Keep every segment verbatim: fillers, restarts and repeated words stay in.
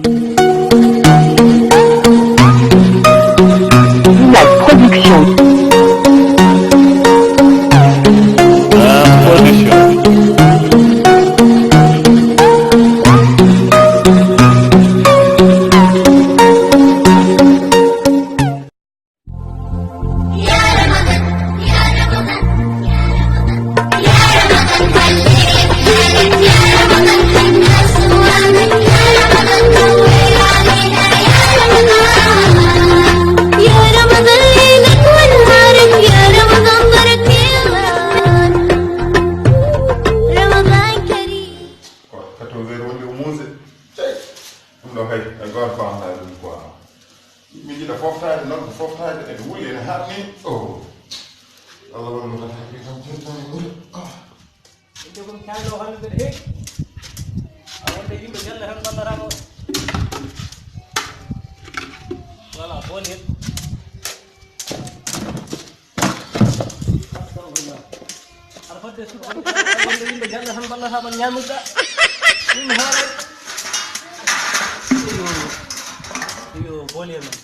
La production. La production. Ko quatorze heures wonde o muuse. Cey! Ɗum ɗo kay, e goto faamata ɗum quoi. Yimɓe njiɗa foftaade, nodda foftaade, ene wuli, ene haɗni. Oh. Allah wonno tan haqqe tan teddani ɓuri. Ah. Inde ko mi cayno hannde mbeɗa heewi. A wonde yimɓe galle tan mballata ko. Voilà, ko woni hen. Aɗa fodde suuɗ, wonde yimɓe galle tan mballata mon ñaamirɗa. Ɗum hoore. Iyo. Iyo, boole men.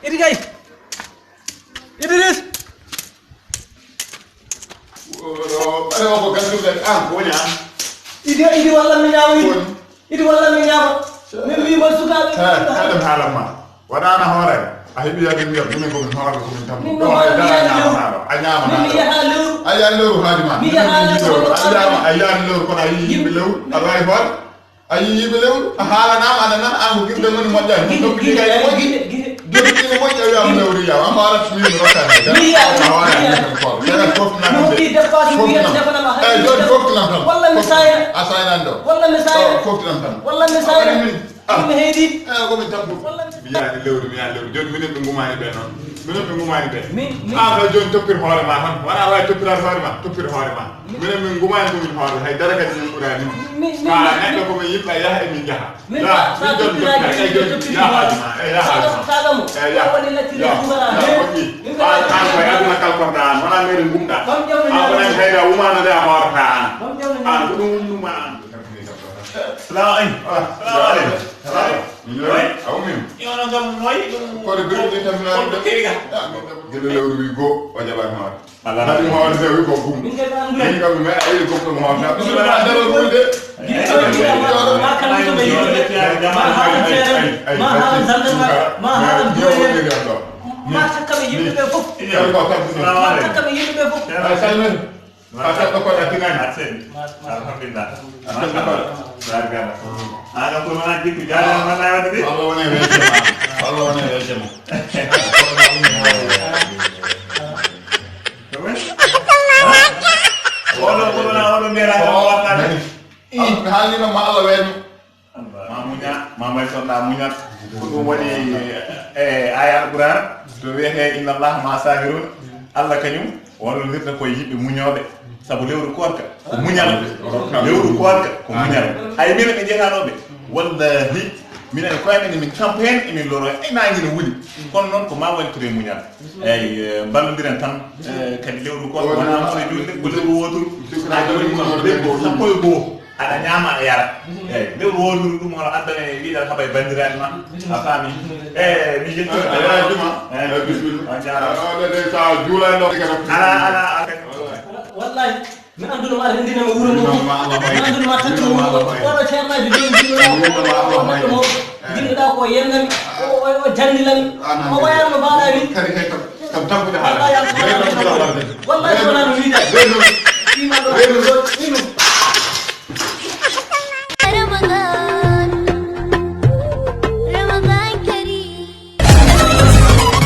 Idi gay. Idris. Ɓaɗe o ko ganduɗen an ko woni an. Idi, idi walla mi ñaama idi. Idi walla mi ñaama. Min wima sukaaɓe. Haɗum haalan ma. Waɗaana hoore. A heɓi yaade ndiyam, minen ko min hoore ko min tambo. Ɗo hay dara ñaamanaɗo. A ñaamanaɗo. A yaha lewru. A yaha lewru haaju ma. Mi yaha lewru. A yaama, a yaani lewru kono a yii yimɓe lewru. Aɗa wawi hoore. A yii yimɓe lewru. A haalanaama aɗa nana an ko gimɗe ngoni moƴƴani. Min toppiti kay moƴƴi. Jokkitini moƴƴi a wiyama lewru yawa. An hoorat min mi rokkani. Mi yiya. A hoore a yiya tan kooro. Kenen foftinam mi hokki dépense mi wiya defanama hay. Eyi joni foftinam tan. Walla mi sayna. A saynan ɗo. Walla mi sayna. Foftinam tan. Walla mi sayna. Ah. Ɗum heedi. Eh, ko min tampude. Mi yaani lewru, mi yaani lewru. Jooni minen ɓe ngumaani ɓe noon. Minen ɓe ngumaani ɓe. Min, min. An kay jooni toppir hoore ma tan. Wona a wawi toppiraade hoore ma. Toppir hoore ma. Minen min ngumaani ko min hoore. Hay dara kadi min ɓuraani ma. Min, min, ka min, neɗɗo ko min yimɓe yaha e min njaha. Min ya, sa, sa min jooni toppiraade toppiraade. Min jooni toppiraade. Ya haaju ma. Eh, ya haaju ma. Sa ɗum. Eh, ya. Woni lacciri ya. Sugara. Ya, moƴƴi. Min an, an koye aduna kalkorɗa an. Wona mere ngumɗa. Bam jawna an ko nan hayda wumano de a hoorata an. Bam jawna an ko ɗum wonnuma an. Salamu aleykum. Salamu aleykum. Salamu aleykum. Min noy? Aw min. Yono gam noy ɗum. Kono ɓe ɗum tan mi ko kewi ga. Gila lewru wi go o jaɓani hoore. Ala. Hadi mo on sewi ko gum. Min kam mi meɗa yi ko ko mo na. Ɗum na daro ɗum de. Ma haalan feere, ma haalan gendarmerie, ma haalan gouverneur. Ma takka ɓe yimɓe ɓe fof. Salamu aleykum. Ma takka ɓe yimɓe ɓe fof. Ay salmin. Aɗa selli koɗa tinani. Aɗa selli. Alhamdulillah. Aɗa selli koɗa. Barikalla. An ko wona jikku jaade man na wadde de. Allah wona e weccema. Allah wona e weccema. Oɗo ko wona oɗo mbiyata ko wonnaɓe. Haalnino ma Allah wayno. Ma muña, ma may sonɗa muñat. Ko ɗum woni e aya Alqur'an to wiyete inna Allah ma sabirun. Allah kañum wonondirta koye yimɓe muñooɓe. Sabu lewru koorka ko muñal. Lewru koorka ko muñal. Ay minen ɓe jeetanoɓe. Wallahi minen e koye men emin tampa hen emin loro ay nangi no wuli. Kono noon ko ma wallitire muñal. Eyyi, eh, mballodiren tan, eh, kadi lewru ko wona mo e julde, ko lewru woturu. Haa jooni ko lewru sappo e goo. Aɗa ñaama, aɗa yara. Eyyi, lewru woturu ɗum hono addana e wiɗal haɓa e banndiraaɓe ma. A faami? Eyyi, mi jetti. A yaajuma. Eyyi, bismillah. On jaaraama. Ala, ala, ala. Wallahi. Mi annduno ma renndinama wuro ngo fof. Mi annduno ma tottu wuro ngo fof. Oɗo ceernaaji jooni jiɗɗo ma. Oɗo neɗɗo mawɗo. Jiɗɗoɗa ko yennami. O, o, o jannilami. O wayatno mbaɗa ni. Kadi kay kam, kam tampude haala. Wallahi, wallahi, wallahi, wona no wiide. Fiima ɗo.